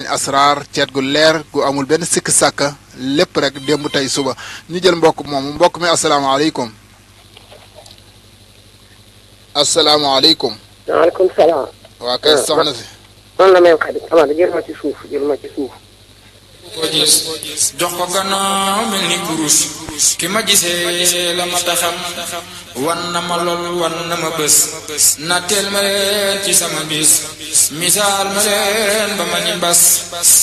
Diagne Asrar ceet gu leer gu amul benn sikk sàkka lépp rek démb tey suba ñu jël mbokk moomu mbokk mi asalaamaaleykum. asalaamaaleykum. waaleykum salaam. waa kay soxna si. man la même xarit Amady jël ma ci suuf jël ma ci suuf. ko gis jox ko gannaaw mel ni kurus ki ma gisee la ma taxam wan na ma lool wan na ma bés natteel ma leen ci sama bis misaal ma leen ba ma ni mbas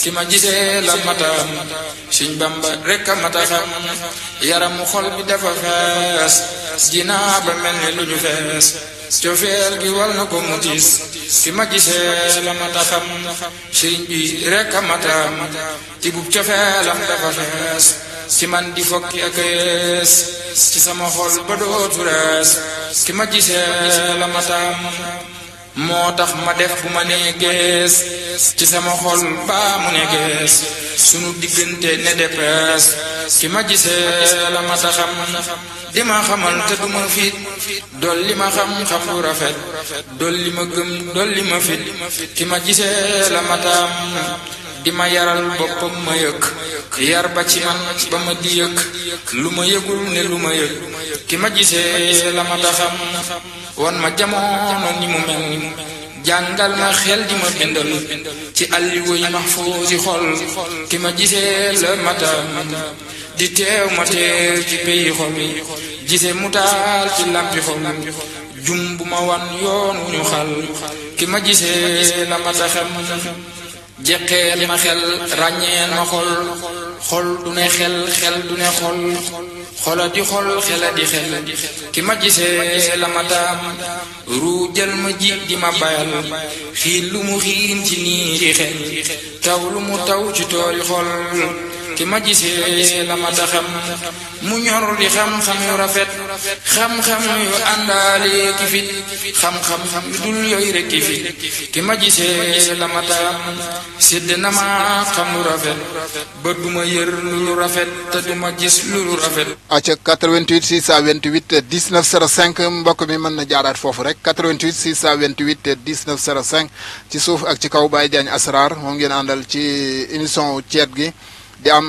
ki ma gisee la ma taxam Sëñ Bamba rekk a ma taxam yaramu xol bi dafa fees jinaa ba mel ni lu ñu fees cofeel gi wal na ko mu tiis ki ma gisee la ma taxam sëriñ bi rekk a ma taxam ci bub cofeelam dafa fees ci man di fokki ak yees ci sama xol ba dootu rees ki ma gisee la ma taxam moo tax ma def bu ma nee gees ci sama xol baa mu ne gees sunu diggante ne depees ki ma gisee la ma taxam di ma xamal te du ma fit dolli ma xam-xam lu rafet dolli ma gëm dolli ma fit ki ma gisee la ma taam di ma yaral boppam ma yëg yar ba ci man ba ma di yëg lu ma yëgul ne lu ma yëg ki ma gisee la ma taxam wan ma jamono ni mu mel jàngal ma xel di ma bindal ci alliwuy mahfuusi xol ki ma gisee la ma taam di teew ma teew ci peyi xol gise mu taal ci lampi xol jum bu ma wan yoon wu ñu xal ki ma gisee la ma taxam jeqeel ma xel ràññeel ma xol xol du ne xel xel du ne xol xola di xol xela di xel ki ma gisee la ma taam ruujal ma ji di ma bayal xiin lu mu xiin ci nii di xel taw lu mu taw ci tooli xol ki ma gisee la ma taxam mu ñor di xam-xam yu rafet xam-xam yu àndaale ki fit xam-xam yu dul yooyu rek ki fit ki ma gisee la ma taxam sédd na ma xam lu rafet ba du ma yër lu rafet te du ma gis lu rafet. acca 88 628 19 05 mbokk mi mën na jaaraat foofu rek 88 628 19 05 ci suuf ak ci kaw Baye Diagne Asrar moom ngeen àndal ci émission ceet gi. di am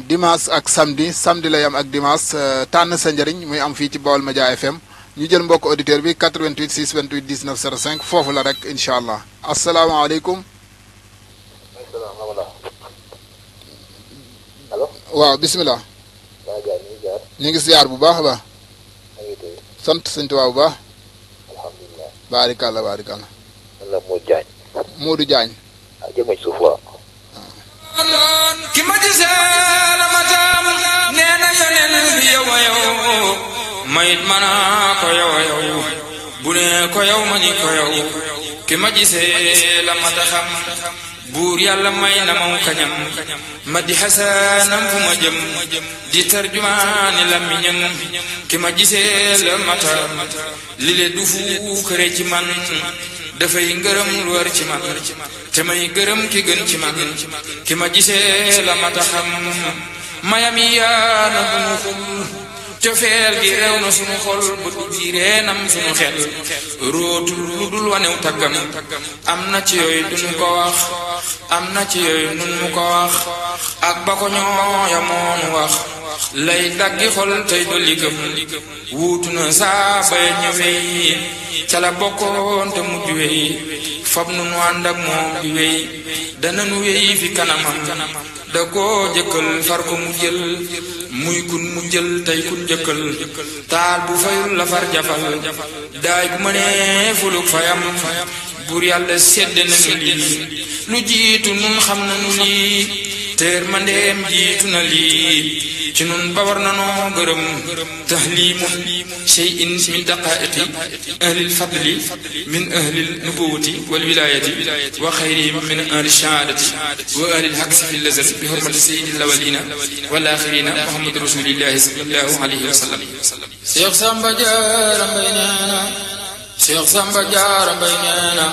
dimanche ak samedi lay am ak dimanche tànn sa njëriñ muy am fii ci Baol Média FM ñu jël mbokk auditeur bi 88 628 19 05 foofu la rek incha allah asalaamaaleykum. allo. waaw bisimilah. ñu ngi ziar bu baax a baax. sant sëñ Tuubaa bu baax. alhamdulilah. baarikàlla baarikàlla. Modou Diagne. Modou Diagne. jëmee suuf waaw. ki ma gisee la ma taam nee na yoneen bi yow a yow mayit mana ko yow a yow bu ne ko yow ma ni ko yow ki ma gisee la ma taxam buur yàlla may na maw kañam ma di xasanam fu ma jëm di tarjumaani làmmiñam ki ma gisee la ma taam li le du fuukare ci man dafay ngërëm lu war ci man te may gërëm ki gën ci man ki ma gisee la ma taxam mayam yi yaana bu mu xul cofeel gi rew na sunu xol ba duggi reenam sunu xel rootul lu dul wanew taggam am na ci yooyu duñu ko wax am na ci yooyu nun mu ko wax ak ba ko ñooya moonu wax lay daggi xol tey dolli gëm wuutu na saa bay ñëwee ca la bokkoon te mujj wey fab nu nu ànd ak moom di wey dana nu wey fi kanamam da koo jëkkal far ko mu jël muy kun mu jël tey kun jëkkal taal bu fayul la far jafal daay bu ma nee fuluk fayam buur yàlla sedd nañu lii lu jiitu nun xam nañu lii teer ma ndeem jiitu na lii ci nun ba war nanoo gërëm tahlimun shay'in min daqaiqi ahlil fadli min ahlil nubuwati wal wilayati wa xayrihim min ahli shahaadati wa ahlil haqsi fi lazat bi hurmati sayyidil awwalina wal axirina muhammad rasulillahi sallallahu alayhi wa sallam. Cheikh Samba Diarra Mbaye nee na Cheikh Samba Diarra Mbaye nee na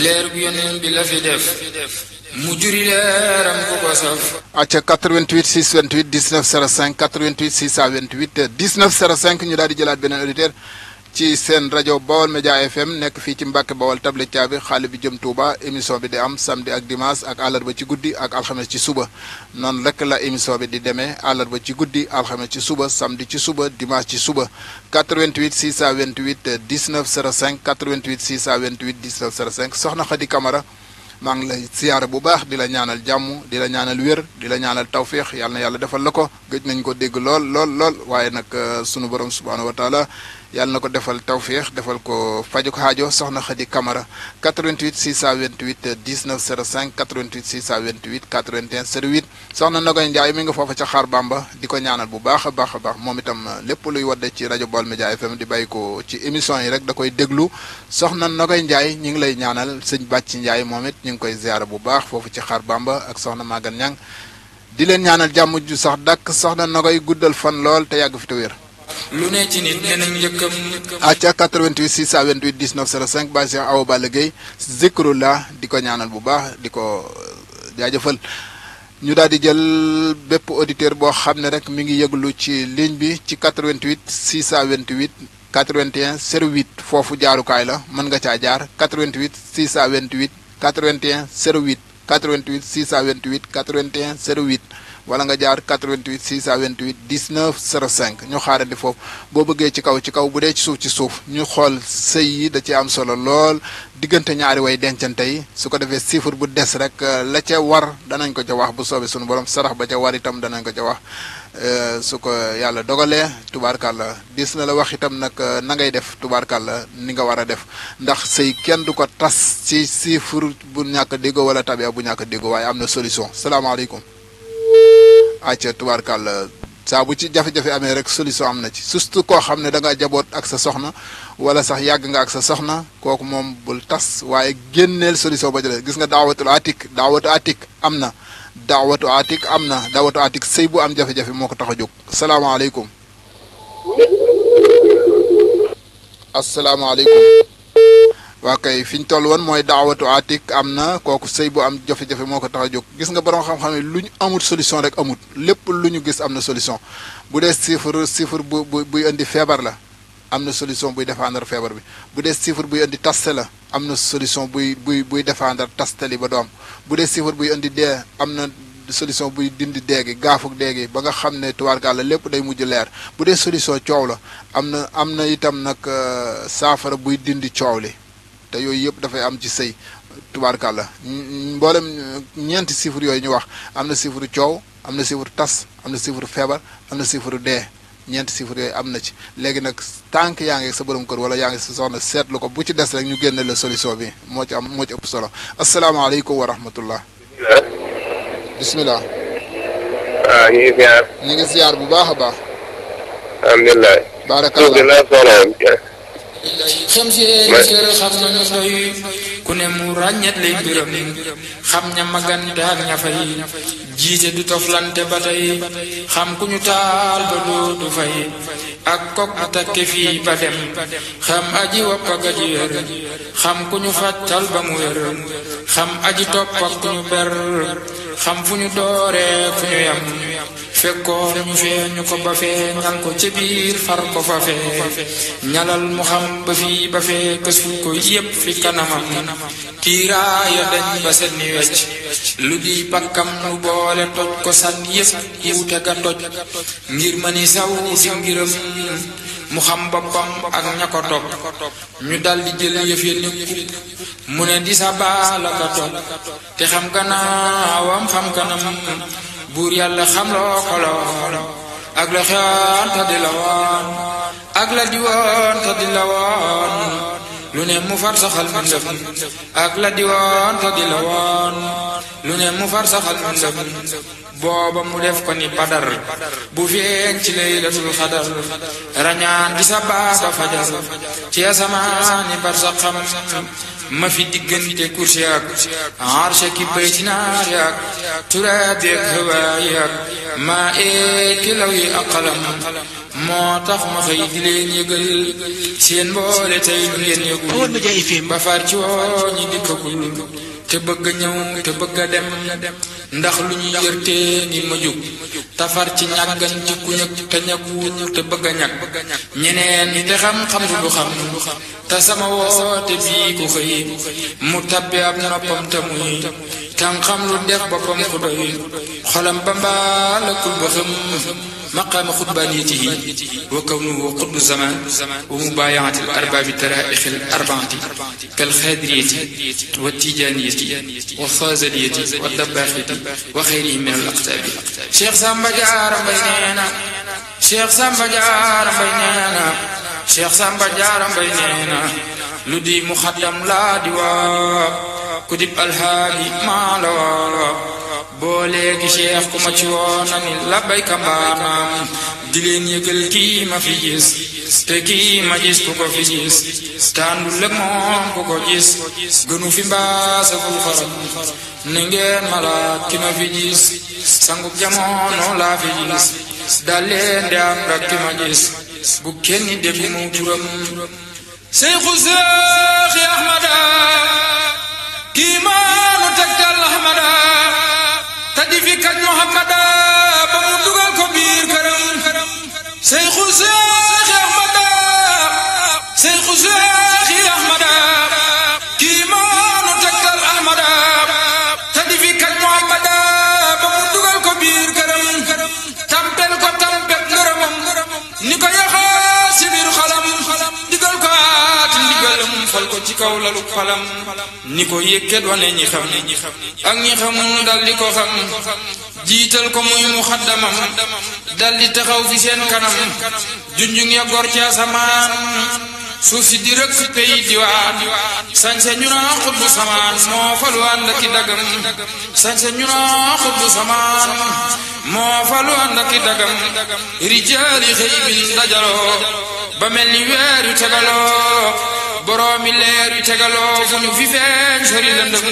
leer gu yonent bi la fi def mu juri leeram ku ko saf. acca 88 628 19 05 88 628 19 05 ñu daal di jëlaat beneen auditeur ci seen rajo Bawol Média FM nekk fii ci Mbàkke Bawol table caabi xaali bi jëm Touba émission bi di am samedi ak dimanche ak àllarba ci guddi ak alxames ci suba noonu rek la émission bi di demee àllarba ci guddi alxames ci suba samedi ci suba dimanche ci suba 88 628 19 05 88 628 19 05 soxna Khady Camara maa ngi lay siyaare bu baax di la ñaanal jàmm di la ñaanal wér di la ñaanal tawféex yàlla na yàlla defal la ko gëj nañ ko dégg lool waaye nag sunu borom subhaanahu wa taala yàlla na ko defal tawféex defal ko fajuk haajo soxna Khady Camara 88 628 19 05 88 628 81 08 soxna Nogoy Ndiaye mi nga foofa ca Xaar Bamba di ko ñaanal bu baax a baax moom itam lépp luy wadde ci rajo Baol Média FM di bàyyi ko ci émission yi rek da koy déglu soxna Nogoy Ndiaye ñi ngi lay ñaanal sëñ Bàcci Ndiaye moom it ñu ngi koy ziyaara bu baax foofu ci Xaar Bamba ak soxna Magan Ñang di leen ñaanal jàmm ju sax dakk soxna Nogoy guddal fan lool te yàgg fi te wér lu ne ci nit dinañ njëkkam acca 88 628 19 05 ba Cheikh Awa Balla Gueye zikrullah di ko ñaanal bu baax di ko jaajëfal ñu daal di jël bépp auditeur boo xam ne rek mi ngi yëglu ci ligne bi ci 88 628 81 08 foofu jaarukaay la mën nga caa jaar 88 628 81 08 88 628 81 08 wala nga jaar 88 628 19 05 ñu xaarandi foofu boo bëggee ci kaw bu dee ci suuf ñu xool sëy yi da ci am solo lool diggante ñaari way dencante yi su ko defee chiffre bu des rek la ca war danañ ko ca wax bu soobee suñu borom sarax ba ca war itam danañ ko ca wax su ko yàlla dogalee tubaarkàlla dis na la wax itam nag na ngay def tubaarkàlla ni nga war a def ndax sëy kenn du ko tas ci chiffre bu ñàkk a déggoo wala tabia bu ñàkk a déggoo waaye am na solution salaamaaleykum acca tubaarkàlla saa bu ci jafe-jafe amee rek solution am na ci surtout koo xam ne da nga jaboot ak sa soxna wala sax yàgg nga ak sa soxna kooku moom bul tas waaye génneel solution ba jëlee gis nga daawatu atik am na daawatu atik sëy bu am jafe-jafe moo ko tax a jóg salaamaaleykum asalaamaaleykum waa kay fi ñu toll woon mooy daawatu atik am na kooku sëy bu am jafe-jafe moo ko tax a jóg gis nga borom xam-xam ne lu ñu amut solution rek amut lépp lu ñu gis am na solution bu dee chiffre buy indi feebar la am na solution buy défendre feebar bi bu dee chiffre buy indi taste la am na solution buy défendre taste li ba doom bu dee chiffre buy indi dee am na solution buy dindi deegi gaafuk deegi ba nga xam ne tubaarkàlla lépp day mujj leer bu dee solution coow la am na itam nag saafara buy dindi coow li te yooyu yëpp dafay am ci sëy tubaarkàlla mboolem ñeenti chiffre yooyu ñu wax am na chiffre coow am na chiffre tas am na chiffre feebar am na chiffre dee ñeenti chiffre yooyu am na ci léegi nag tànk yaa ngi sa borom kër wala yaa ngi sa soxna seetlu ko bu ci des rek ñu génne la solution bi moo ci ëpp solo asalaamaaleykum wa rahmatullah bismillah waaw ñu ngi ziar bu baax a baax alhamdulilah baarakallah xam seen xam nañu doy ku ne mu ràññet lay mbiram xam ña magante ak ña fay jiite du toflante ba tey xam ku ñu taal ba dootu fay ak kok bu takke fii ba dem xam aji wopp ak aji wér xam ku ñu fàttal ba mu wér xam aji topp ak ku ñu ber xam fu ñu dooree fu ñu yam fekkoon ñu feeñu ko ba fee ñal ko ca biir far ko fa fee ñalal mu xam ba fii ba fee kësul ko yépp fi kanamam kiiraaya dañ ba set ni wecc lu di pakkam lu boole toj ko san yépp wuute ga toj ngir ma ni saw si ngiram mu xam boppam ak ña ko topp ñu dal di jël yëf ya nekku mu ne di sa baala ka topp te xam gannaawam xam kanam buur yàlla xam loo ko lool ak la xewoon te di la woon ak la di woon te di la woon lu ne mu far saxal mbindam ak la di woon te di la woon lu ne mu far saxal mbindam booba mu def ko ni badar bu feeñ ci laylatul xadar rañaan di sa baaba fajar ci asamaani barsaxam ma fi diggante kursi ak arshe ki baytinaar ak turaabi ak hawaayi ak maa ki law yi ak qalam moo tax ma xëy di leen yëgal seen mboole tey lu ngeen yëgul ba far ci woo ñi dikkagul te bëgg a ñëw te bëgg a dem ndax lu ñu yërtee ngi ma jóg tafar ci ñàggan ci ku ñëg te ñagwul te bëgg a ñag ñeneen te xam-xam du xam te sama woote bii ku xëy mu tabbi ab noppam te muy tan xam lu def boppam ku doy xolam ba mbaalakul ba xam مقام خطبانيته وكونه قطب الزمان ومبايعة الأرباب الترائخ الأربعة كالخادرية والتيجانية والفازلية والدباخية وغيرهم من الأقطاب شيخ سامبا جار بيننا شيخ سامبا جار بيننا شيخ سامبا جار بيننا لدي مخدم لا دوا كتب الهادي ما لوا booleegi cheikh ku ma ci woona ni labbayka mbaanaam di leen yëgal kii ma fi gis te kii ma gis ku ko fi gis tàndul ak moom ku ko gis gënu fi mbaasagul xaram ne ngeen malaat ki ma fi gis sangub jamono laa fi gis dal leen di ànd ak ki ma gis bu kenn defi mu turam seyxu seexi ahmada kii maanu tegtal ahmada tadi fi kañ Muhammada ba mu dugal ko biir këram Seyxu Seexi Ahmada Seyxu Seexi Ahmada kii moonu tegtal Ahmada tadi fi kañ Muhammada ba mu dugal ko biir këram tampel ko tampel ngërëmam ni ko yaxaa si biir xalam digal ko aati ndigalam fal ko ci kaw lalu palam ni ko yëkkat wane ñi xam ak ñi xamul dal di ko xam jiital ko muy muxaddamam dal di taxaw fi seen kanam junjung ya gor ci asamaan suuf si di rëkk pey diwaan sañse ñu naa xutbu samaan moo falu ànd ak i dagam sañse ñu naa xutbu samaan moo falu ànd ak i dagam rijaali xëy bin dajaloo ba mel ni weer yu tegaloo boroomi leer yu tegaloo fu ñu fi feeñ sori lëndëm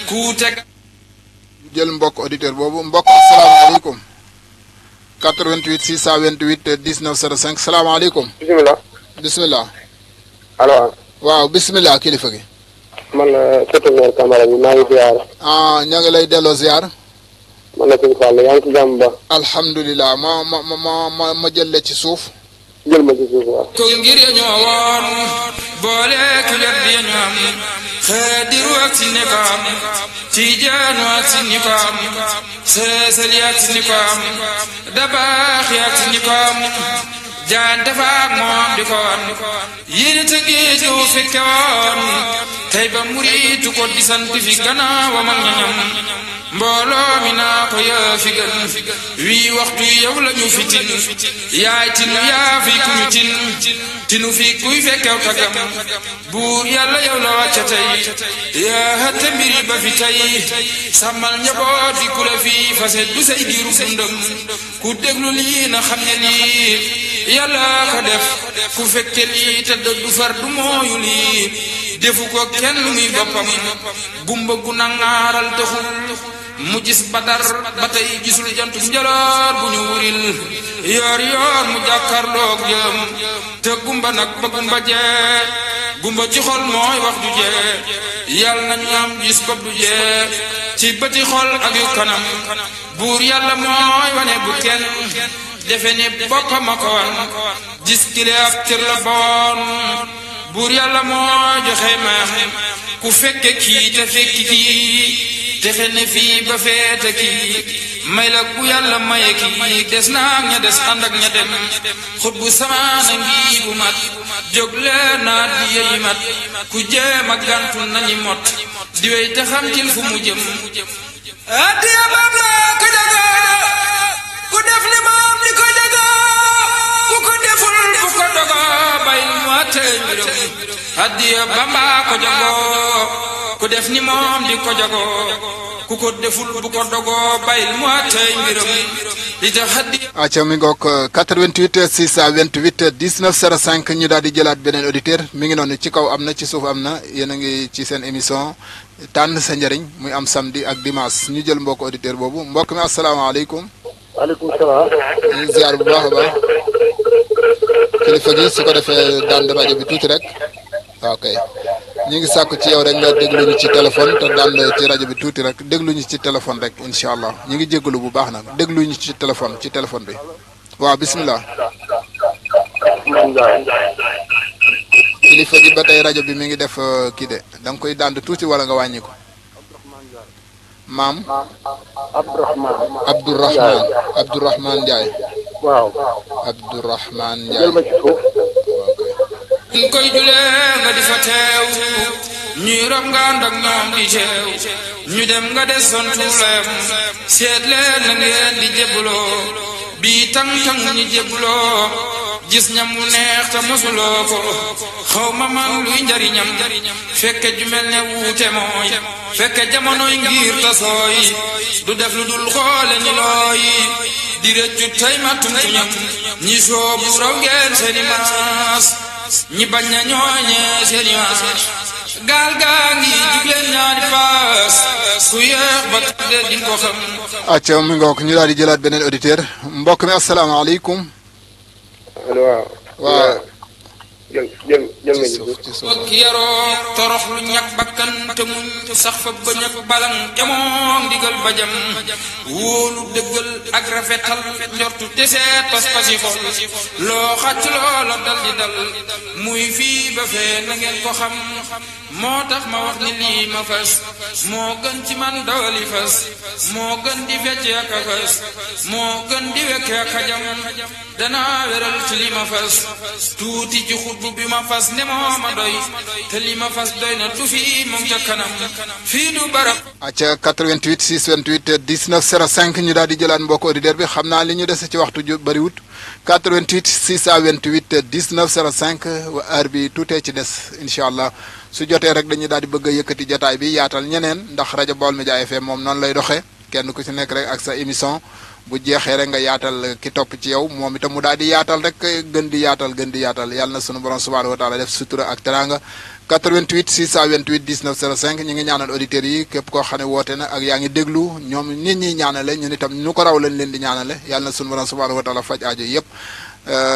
ku teg jël mbokk auditeur boobu mbokk asalaamaaleykum 88 628 19 05 salaamaaleykum bisimilah. bisimilah allo. waaw bisimilah kilifa gi man la Séténière Camara bi maa ngi ziar. ña ngi lay delloo ziar man la Sëñ Fall yaa ngi ci jàmm ba. alhamdulilah ma jëlle ci suuf jël ma ci suuf waaw. ko ngir ya ñoo woon boole ku wet bi ya ñu am xaadiru ak si ni ko am tijaanu ak si ni ko am seesali ak si ni ko am dabaaxi ak si ni ko am jaan dafa ak moom di ko wan yéen te géeju fekke woon tey ba muriitu ko di sant fi gannaawam ak ñañam mbooloo mi naa ko yaa fi gën wii waxtu yow la ñu fi tin yaay tinu yaa fi ku ñu tin tinu fi kuy fekkew tagam buur yàlla yow la wàcca tey yaa hëtte mbiri ba fi tey sàmmal njaboot fi ku la fi fase du say diiru fundam ku déglu lii na xam ne lii yàlla ko def ku fekke lii te du far du mooyu lii defu ko kenn muy boppam gumba gu nangaaral taxul mu gis badar ba tey gisul jantu njaloor bu ñu wuril yoor yoor mu jàkkarloog jëm te gumba nag ba gumba jee gumba ci xol mooy wax du jee yàlla nañu am gis bopp du jee ci bëti xol ak yu kanam buur yàlla mooy wane bu kenn defe ni boppam a ko wan gis kile ab cër la boon buur yàlla mooy joxe maam ku fekke kii te fekki kii texe ne fii ba feete kii may la ku yàlla maye kii des naag ña des ànd ak ña dem xut bu samaana ngi bu mat jóg leen naat di yeyi mat ku jéem a gàntu nañi mot di wey te xam til fu mu jëm addiya maam la ko jaga ku def li maam li ko jaga ku ko deful bu ko dogo bay mu àttee mbiram addiya Bamba ko jagoo ku def ni moom di ko jagoo ku ko deful bu ko dogoo bayil mu àttee mbiram li tax addiya acca mi ngoog 88 628 19 05 ñu daal di jëlaat beneen auditeur mi ngi noonu ci kaw am na ci suuf am na yéen a ngi ci seen émission tànn sa njëriñ muy am samedi ak dimanche ñu jël mbokk auditeur boobu mbokk mi asalaamaaleykum. waaleykum salaam. ñu ziar bu baax a baax kilifa gi su ko defee daan rajo bi tuuti rek waaw kay ñu ngi sàkku ci yow rek nga déglu ñu ci téléphone te daan ci rajo bi tuuti rek déglu ñu ci téléphone rek incha allah ñu ngi jégalu bu baax nag déglu ñu ci téléphone bi waaw bisimilah. kilifa gi ba tey rajo bi mi ngi def kii de da nga koy dànd tuuti wala nga wàññi ko. maam. Abdourahman Ndiaye. waaw. Abdourahman Ndiaye. jël ma ci suuf. ñu koy julee nga di fa teew ñuy rob nga ànd ak ñoom di teew ñu dem nga des son tuuleem seet leen na ngeen di jébbuloo bii tang-tang ñu jébbuloo gis ñam wu neex te mosuloo ko xaw ma man luy njariñam fekke ju mel ne wuute mooy fekke jamonoy ngir tasooy du def lu dul xoole ni looy di rëccu tey mattum tuñam ñi soobu raw ngeen seeni maas ñi bañ na ñooñee seeni maas gaal gaa ngi jubleen ñaari paas ku yeex ba tudde di ko xam. acca mi ngook ñu daal di jëlaat beneen auditeur mbokk mi asalaamaaleykum. waaw. waaw. jël ma ci suuf. ak yaroo torox lu ñàkk bakkan te muñ sax fa ba ñàkk balan jamoon ndigal bajam wóolu dëggal ak rafetal njortu te seet pas-pasi xol loo xàcc loola dal di dal muy fii ba fee na ngeen ko xam moo tax ma wax ni lii ma fas moo gën ci man dawali fas moo gën di fecc ak a fas moo gën di wekke ak a jam danaa wéral ci li ma fas tuuti ci xutbu bi ma fas ne moo ma doy te li ma fas doy na du fii moom ca kanam fii du barab. acca 88 628 19 05 ñu daal di jëlaat mbokk auditeur bi xam naa li ñu dese ci waxtu ju bëriwut 88 628 19 05 heure bi tuutee ci des incha allah su jotee rek dañuy daal di bëgg a yëkkati jotaay bi yaatal ñeneen ndax rajo Baol Média FM moom noonu lay doxee kenn ku ci nekk rek ak sa émission bu jeexee rek nga yaatal ki topp ci yow moom itam mu daal di yaatal rek gën di yaatal yàlla na sunu borom subhanahu wa taala def sutura ak teranga 88 628 19 05 ñu ngi ñaanal auditeurs yi képp koo xam ne woote na ak yaa ngi déglu ñoom nit ñi ñaanale ñun itam ñu ko raw lañ leen di ñaanale yàlla na sunu borom subhanahu wa taala faj aajo yëpp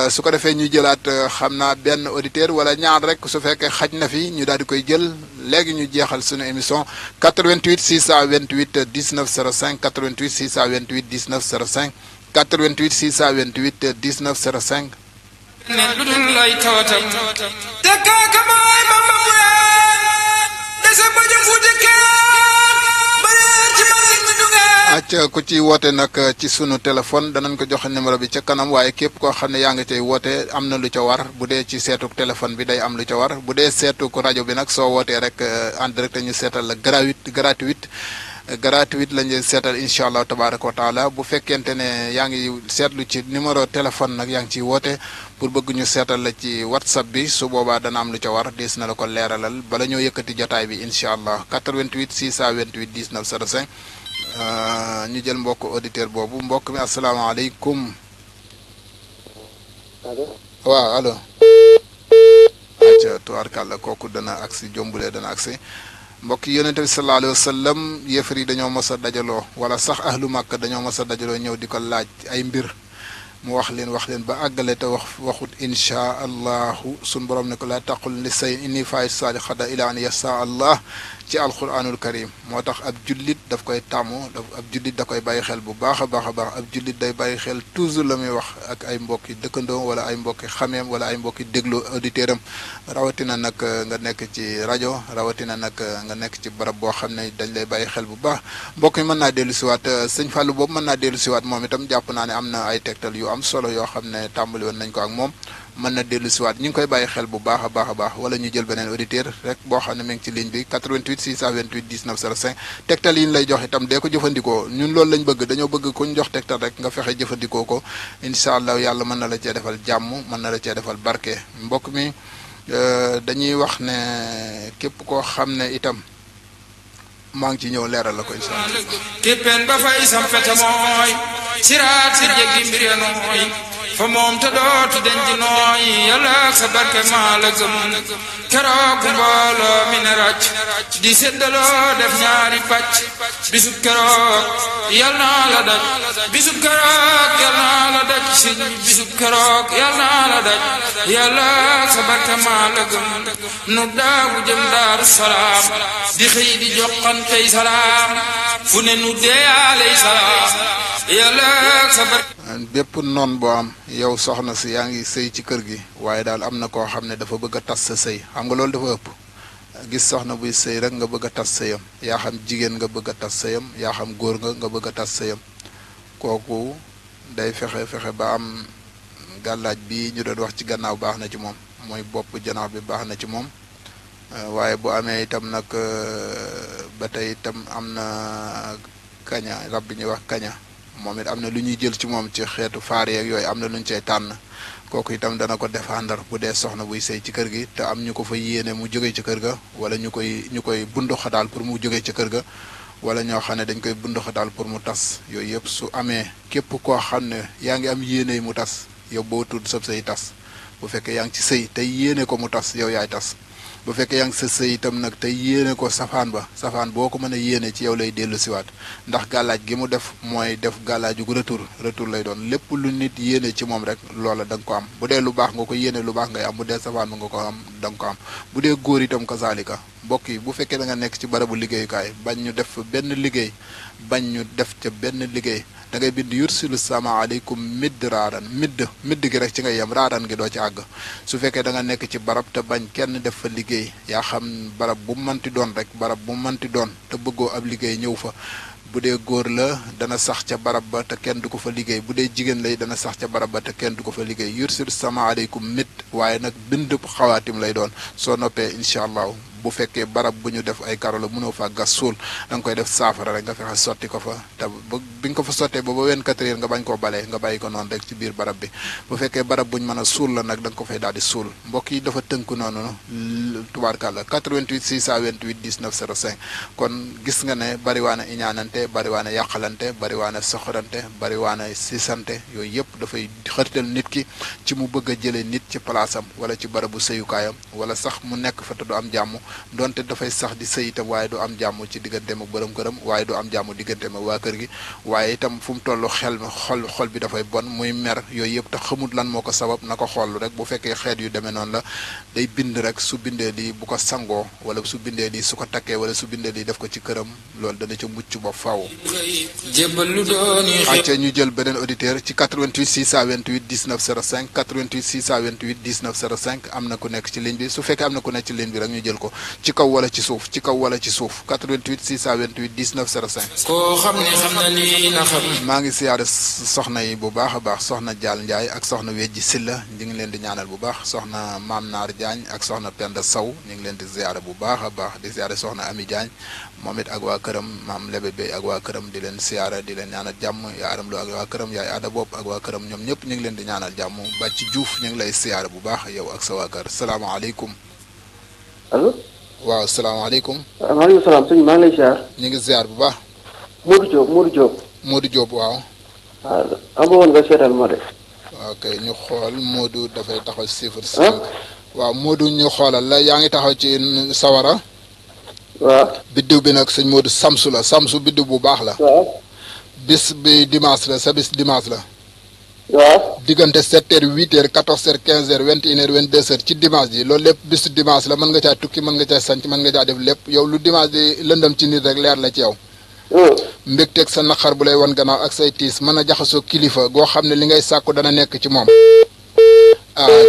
su ko defee ñu jëlaat xam naa benn auditeur wala ñaar rek su fekkee xaj na fi ñu daal di koy jël léegi ñu jeexal suñu émission 88 628 19 05 88 628 19 05 88 628 19 05. ne lu dul lay tawatam te kaaka baay ba ma ween dese ba ñu fuuti kenn ba reer ci man nit ñi dugee. acca ku ci woote nag ci sunu téléphone danañ ko joxe numéro bi ca kanam waaye képp koo xam ne yaa ngi cay woote am na lu ca war bu dee ci seetuk téléphone bi day am lu ca war bu dee seetuk rajo bi nag soo wootee rek en direct ñu seetal la gratuite lañ leen seetal incha allah tabaraka wa taala bu fekkente ne yaa ngi seetlu ci numéro téléphone nag yaa ngi ciy woote pour bëgg ñu seetal la ci whatsapp bi su boobaa dana am lu ca war des na la ko leeralal bala ñoo yëkkati jotaay bi incha allah 88 628 19 05 ñu jël mbokk auditeur boobu mbokk mi asalaamaaleykum. allo. waaw allo. acca tubaarkàlla kooku dana agsi jombulee dana agsi mbokk yi yonente bi sallallahu alayhi wa sallam yëfar yi dañoo mos a dajaloo wala sax ahlu màkk dañoo mos a dajaloo ñëw di ko laaj ay mbir mu wax leen ba àggale te waxut inchaa allahu sun borom ne ko laa taqul li say inni faay saali xada ila an yasa allah ci alquranul karim moo tax ab jullit daf koy tàmm ab jullit da koy bàyyi xel bu baax a baax ab jullit day bàyyi xel toujours la muy wax ak ay mbokki dëkkandoo wala ay mbokki xameem wala ay mbokki déglu auditeur am rawatina nag nga nekk ci rajo rawatina nag nga nekk ci barab boo xam ne dañ lay bàyyi xel bu baax mbokk mi mën naa dellu siwaat sëñ Fallou boobu mën naa dellu siwaat moom itam jàpp naa ne am na ay tegtal yu am solo yoo xam ne tàmbali woon nañ ko ak moom mën na dellu siwaat ñu ngi koy bàyyi xel bu baax a baax wala ñu jël beneen auditeur rek boo xam ne mi ngi ci ligne bi 88 628 19 05 tegtal yi ñu lay jox itam dee ko jëfandikoo ñun loolu lañ bëgg dañoo bëgg ku ñu jox tegtal rek nga fexe jëfandikoo ko incha allah yàlla mën na la cee defal jàmm mën na la cee defal barke mbokk mi dañuy wax ne képp koo xam ne itam maa ngi ci ñëw leeral la ko incha allah. képpeen ba fay sampete mooy siraat si jéggi mbir ya nooy fa moom te dootu denc nooy yàlla ak sa barke maa la gëm keroog mbooloo mi ne ràcc di séddaloo def ñaari pàcc bisub keroog yal naa la daj bisub keroog yal naa la daj sëñ bisub keroog yal naa la daj yàlla ak sa barke maa la gëm nu daagu jëm Daaru Salaam di xëy di joxantey salaam fu ne nu deeyaaley salaam yàlla ak sa barke bépp noon boo am yow soxna si yaa ngi sëy ci kër gi waaye daal am na koo xam ne dafa bëgg a tas sa sëy xam nga loolu dafa ëpp gis soxna buy sëy rek nga bëgg a tas sëyam yaa xam jigéen nga bëgg a tas sëyam yaa xam góor nga bëgg a tas sëyam kooku day fexe ba am gàllaaj bi ñu doon wax ci gannaaw baax na ci moom mooy bopp janax bi baax na ci moom waaye bu amee itam nag ba tey itam am na kaña rab bi ñuy wax kaña moom it am na lu ñuy jël ci moom ci xeetu faar yeeg yooyu am na lu ñu cay tànn kooku itam dana ko défendre bu dee soxna buy sëy ci kër gi te am ñu ko fa yéene mu jógee ci kër ga wala ñu koy bunduxa daal pour mu jógee ci kër ga wala ñoo xam ne dañ koy bunduxa daal pour mu tas yooyu yëpp su amee képp koo xam ne yaa ngi am yéene mu tas yow boo tudd sab sëy tas bu fekkee yaa ngi ci sëy tey yéene ko mu tas yow yaay tas bu fekkee yaa ngi sa sëy itam nag tey yéene ko safaan safaan boo ko mën a yéene ci yow lay dellu siwaat ndax gàllaaj gi mu def mooy def gàllaaju gu retour lay doon lépp lu nit yéene ci moom rek loola da nga ko am bu dee lu baax nga ko yéene lu baax ngay am bu dee safaan ba nga ko am da nga ko am bu dee góor itam kazalika mbokk yi bu fekkee da nga nekk ci barabu liggéeyukaay bañ ñu def fa benn liggéey bañ ñu def ca benn liggéey da ngay bind yursilu sama aleykum midd raadan midd gi rek ci ngay yem raadan gi doo ci àgg su fekkee da nga nekk ci barab te bañ kenn def fa liggéey yaa xam barab bu manti doon rek barab bu manti doon te bëggoo ab liggéey ñëw fa bu dee góor la dana sax ca barab ba te kenn du ko fa liggéey bu dee jigéen lay dana sax ca barab ba te kenn du ko fa liggéey yursilu sama aleykum midd waaye nag bind xawaatim lay doon soo noppee incha allah bu fekkee barab bu ñu def ay karo la mënoo fa gas suul da nga koy def saafara rek nga fexe sotti ko fa te bi nga ko fa sottee ba 24 heures nga bañ koo balee nga bàyyi ko noonu rek ci biir barab bi bu fekkee barab bu ñu mën a suul la nag da nga ko fay daal di suul mbokk yi dafa tënk noonu tubaarkàlla 88 628 19 05 kon gis nga ne bariwaana iñaanante bariwaana yàqalante bariwaana soxorante bariwaana sisante yooyu yëpp dafay xërtal nit ki ci mu bëgg a jëlee nit ci palaasam wala ci barabu sëyukaayam wala sax mu nekk fa te du am jàmm donte dafay sax di sëy itam waaye du am jàmm ci digganteem ak borom këram waaye du am jàmm digganteem ak waa kër gi waaye itam fu mu toll xol bi dafay bon muy mer yooyu yëpp te xamut lan moo ko sabab na ko xool rek bu fekkee xeet yu demee noonu la day bind rek su bindee lii bu ko sangoo wala su bindee lii su ko takkee wala su bindee lii def ko ci këram loolu dana ca mucc ba faaw. acca ñu jël beneen auditeur ci 88 628 19 05 88 628 19 05 am na ku nekk ci ligne bi su fekkee am na ku nekk ci ligne bi rek ñu jël ko ci kaw wala ci suuf 88 628 19 05. koo xam ne xam na lii na xam. maa ngi siyaare soxna yi bu baax a baax soxna Dial Ndiaye ak soxna Wejji Silla ñu ngi leen di ñaanal bu baax soxna Maam Naar Diagne ak soxna Penda Sow ñu ngi leen di siyaare bu baax a baax di siyaare soxna Ami Diagne moom it ak waa këram maam Lebe Bey ak waa këram di leen siyaare di leen ñaanal jàmm yaa Aram Lo ak waa këram yaay Ada Bopp ak waa këram ñoom ñëpp ñu ngi leen di ñaanal jàmm Bàcci Diouf ñu ngi lay siyaare bu baax yow ak sa waa kër salaamaaleykum. allo. waaw salaamaaleykum. maaleykum salaam sëñ maa ngi lay ziar. ñu ngi ziar bu baax. Modou Diop. Modou Diop waaw. waaw amoon nga seetal ma de. ok ñu xool Modou dafay taxaw chiffre 5. waaw Modou ñu xoolal la yaa ngi taxaw ci sawara. waaw. biddiw bi nag sëñ Modou Samsu la Samsu biddiw bu baax la. waaw. bis bi dimanche la sa bis dimanche la. waaw. diggante 7h 8h 14h 15h 21h 22h ci dimanche ji loolu lépp bis dimanche la mën nga caa tukki mën nga caa sanc mën nga caa def lépp yow lu dimanche di lëndëm ci nit rek leer la ci yow. mbégteeg sa naqar bu lay wan gannaaw ak say tiis mën a jaxasoo kilifa goo xam ne li ngay sàkku dana nekk ci moom.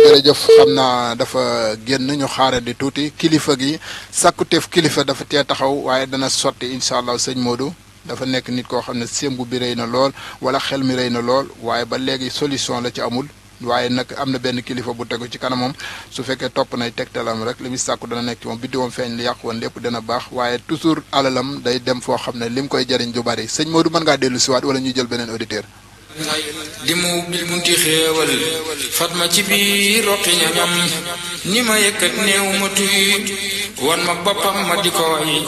jërëjëf xam naa dafa génn ñu xaare di tuuti kilifa gi sàkkuteef kilifa dafa tee taxaw waaye dana sotti incha allah sëñ Modou. dafa nekk nit koo xam ne sémbu bi rëy na lool wala xel mi rëy na lool waaye ba léegi solution la ci amul waaye nag am na benn kilifa bu tegu ci kanamam su fekkee topp nay tegtalam rek li muy sàkku dana nekk ci moom biddiwam feeñ li yàqu woon lépp dana baax waaye toujours alalam day dem foo xam ne lim koy jëriñ du bari sëñ Modou mën ngaa dellu siwaat wala ñuy jël beneen auditeur. di mu bil bunti xéewal fatma ci biir roqi ñañam ni ma yëkkat néew ma tuy wan ma boppam ma di ko way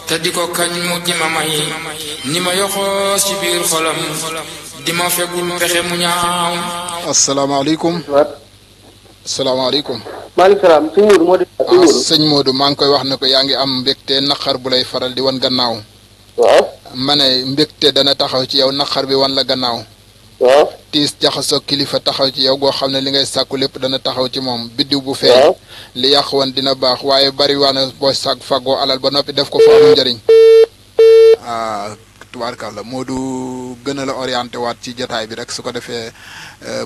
te di ko kañ mu di ma may ni ma yoxoos ci biir xolam di ma fegul pexe mu ñaaw. asalaamaaleykum. asalaamaaleykum. maaleykum salaam sëñ Modou moo di. sëñ Modou maa ngi koy wax ne ko yaa ngi am mbégte naqar bu lay faral di wan gannaaw. waaw. ma ne mbégte dana taxaw ci yow naqar bi wan la gannaaw. waaw. tiis jaxasoo kilifa taxaw ci yow goo xam ne li ngay sàkku lépp dana taxaw ci moom biddiw bu feeñ. li yàq woon dina baax waaye bari waa na boo sàkk faggoo alal ba noppi def ko fa amul njëriñ. tubaarkàlla Modou gën a la orienté waat ci jotaay bi rek su ko defee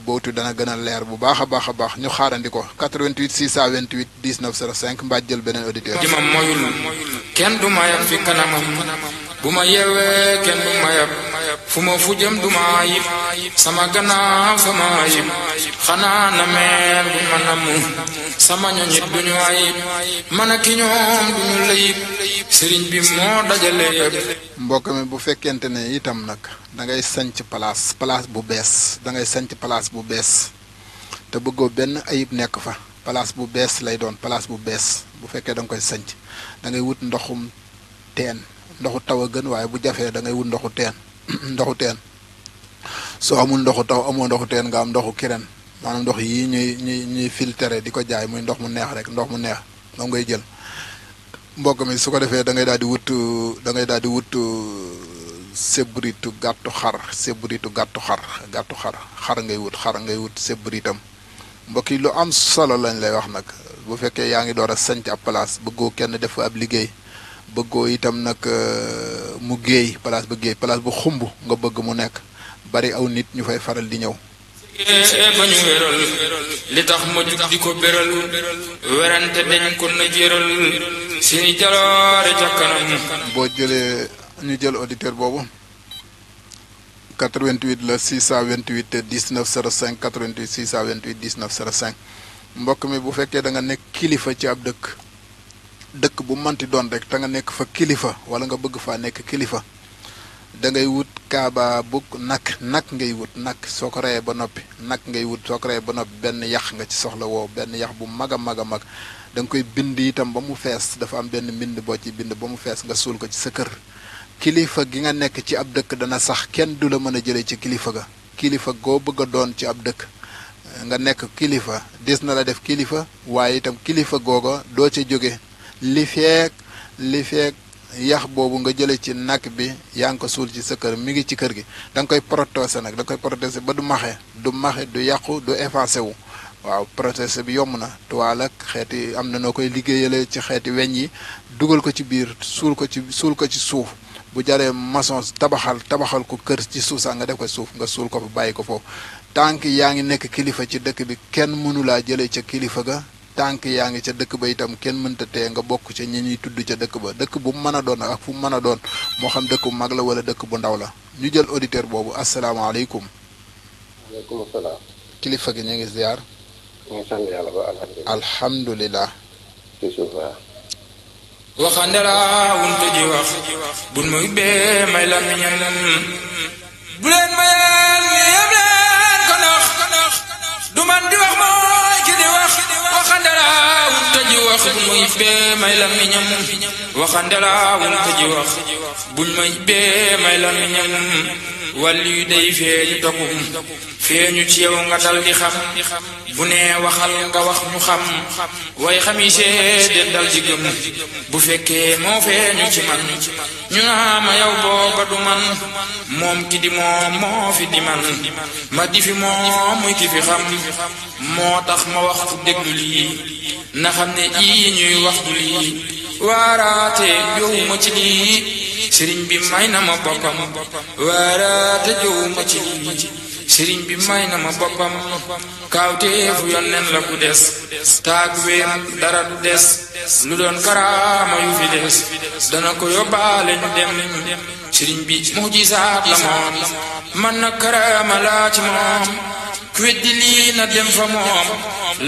bootu dana gën a leer bu baax a baax a baax ñu xaarandi ko 88 628 19 05 mbaa jël beneen auditeur. di ma moyul kenn du ma yab fi kanamam bu ma yeewee kenn du ma yab fu ma fu jëm du ma ayib sama gannaaw sama ayib xanaa na meel bu ma namm sama ñoñit duñu ayib man ak ki ñoom duñu layib sëriñ bi moo dajale yëpp. mbokk mi bu fekkente ne itam nag da ngay sanc place bu bees da ngay sanc place bu bees te bëggoo benn ayib nekk fa place bu bees lay doon place bu bees bu fekkee da nga koy sanc da ngay wut ndoxum teen ndoxu taw a gën waaye bu jafee da ngay wut ndoxu teen ndoxu teen soo amul ndoxu taw amoo ndoxu teen nga am ndoxu kireen maanaam ndox yii ñuy filtré di ko jaay muy ndox mu neex rek ndox mu neex moom ngay jël. mbokk mi su ko defee da ngay daal di wut sébritu gàttu xar xar ngay wut sébritam mbokk yi lu am solo lañ lay wax nag bu fekkee yaa ngi door a sanc ab place bëggoo kenn def ab liggéey bëggoo itam nag mu géey place bu xumb nga bëgg mu nekk bari aw nit ñu fay faral di ñëw. ba ñu wéral li tax ma jug di ko béral werante dañ ko na jëral seeni jaloore ca kanam. boo jëlee ñu jël auditeur boobu 88 la 628 19 05 88 628 19 05 mbokk mi bu fekkee da nga nekk kilifa ci ab dëkk bu manti doon rek te nga nekk fa kilifa wala nga bëgg faa nekk kilifa da ngay wut kaaba bu nag ngay wut nag soo ko reyee ba noppi benn yax nga ci soxla woo benn yax bu mag a mag da nga koy bind itam ba mu fees dafa am benn mbind boo ci bind ba mu fees nga suul ko ci sa kër kilifa gi nga nekk ci ab dëkk dana sax kenn du la mën a jëlee ci kilifa ga kilifa goo bëgg a doon ci ab dëkk nga nekk kilifa des na la def kilifa waaye itam kilifa googa doo ca jóge li feek yax boobu nga jële ci nag bi yaa ngi ko suul ci sa kër mi ngi ci kër gi da nga koy protéger nag da nga koy protéger ba du maxe du yàqu du effacé wu waaw protéger bi yomb na toile ak xeeti am na noo koy liggéeyale ci xeeti weñ yi dugal ko ci biir suul ko ci suuf bu jaree maçon tabaxal ko kër ci suuf sax nga def ko suuf nga suul ko fa bàyyi ko foofu tànk yaa ngi nekk kilifa ci dëkk bi kenn mënulaa jëlee ca kilifa ga tànk yaa ngi ca dëkk ba itam kenn mënta tee nga bokk ca ñi ñuy tudd ca dëkk ba dëkk bu mu mën a doon ak fu mu mën a doon moo xam dëkk bu mag la wala dëkk bu ndaw la ñu jël auditeur boobu asalaamaaleykum. waaleykum salaam. kilifa gi ñu ngi ziar. ñu ngi sant yàlla ba alhamdulilah. ci suuf waaw. waxande laa wunte ji wax bul muy bee may la miñam bu leen mayeen yem leen ko nax du man di wax mooy ki di wax waxande laa wunte ji wax bul muy bee may la miñam waxande laa wunte ji wax buñ may bee may la miñam wàllu yu day feeñu toppum feeñu ci yow nga dal di xam bu nee waxal nga wax ñu xam way xami seede dal di gëm bu fekkee moo feeñu ci man ñu naa ma yow booba du man moom ki di moom moo fi di man ma di fi moom muy ki fi xam moo tax ma wax fu déglu lii na xam ne ii ñuy wax du lii waaraate jowuma ci lii sëriñ bi may na ma boppam waaraate jowuma ci lii sëriñ bi may na ma boppam kaawteefu yonneen la ku des taag weem dara du des lu doon karaama yu fi des dana ko yóbbaale ñu dem sëriñ bi mujisaat la moom man na karaama laa ci moom ku weddi lii na dem fa moom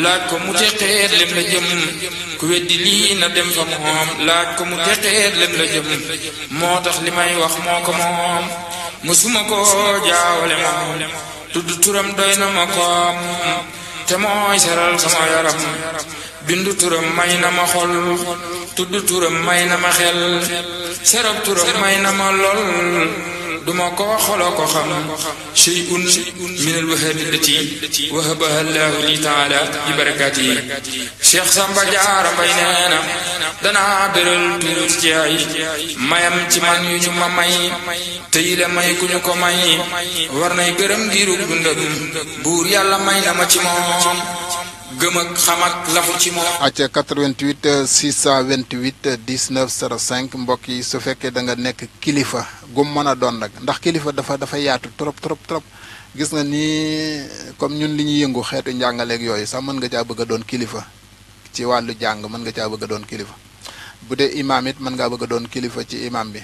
laaj ko mu teqeet lem la jëm ku weddi lii na dem fa moom laaj ko mu teqeet lem la jëm moo tax li may wax moo ko moom musuma ko jaawale moom tudd turam doy na ma koom te mooy seral sama yaram bindu turam may na ma xol tudd turam may na ma xel serab turam may na ma lool duma ko xolo ko xam shay'un min al-wahabi allati wahabaha Allahu li ta'ala bi barakatihi Cheikh Samba Diarra Mbaye nee na danaa beral tuuti ci ay mayam ci man yu ñu ma may te yi la may ku ñu ko may war nay gërëm giirug dundam buur yàlla may na ma ci moom gëm ak xam ak lafu ci moom. acca 88 628 19 05 mbokk yi su fekkee da nga nekk kilifa gum mën a doon nag ndax kilifa dafa yaatu trop gis nga ni comme ñun li ñuy yëngu xeetu njàngaleeg yooyu sax mën nga caa bëgg a doon kilifa ci wàllu jàng mën nga caa bëgg a doon kilifa bu dee imaam it mën ngaa bëgg a doon kilifa ci imaam bi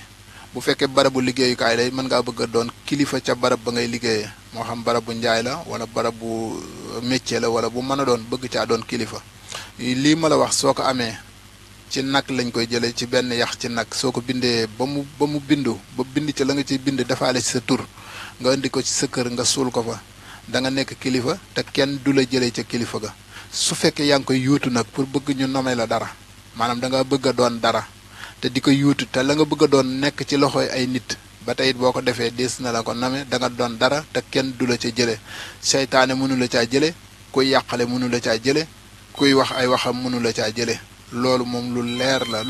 bu fekkee barabu liggéeyukaay lay mën ngaa bëgg a doon kilifa ca barab ba ngay liggéeyee moo xam barab bu njaay la wala barab bu métier la wala bu mën a doon bëgg caa doon kilifa lii ma la wax soo ko amee ci nag lañ koy jëlee ci benn yax ci nag soo ko bindee ba mu bindu ba bind ci la nga ciy bind defaale ci sa tur nga indi ko ci sa kër nga suul ko fa da nga nekk kilifa te kenn du la jëlee ca kilifa ga su fekkee yaa ngi koy yuutu nag pour bëgg ñu nommer la dara maanaam da nga bëgg a doon dara te di ko yuutu te la nga bëgg a doon nekk ci loxoy ay nit ba tey it boo ko defee des na la ko name da nga doon dara te kenn du la ca jële seytaane mënu la caa jële kuy yàqale mënu la caa jële kuy wax ay waxam mënu la caa jële loolu moom lu leer la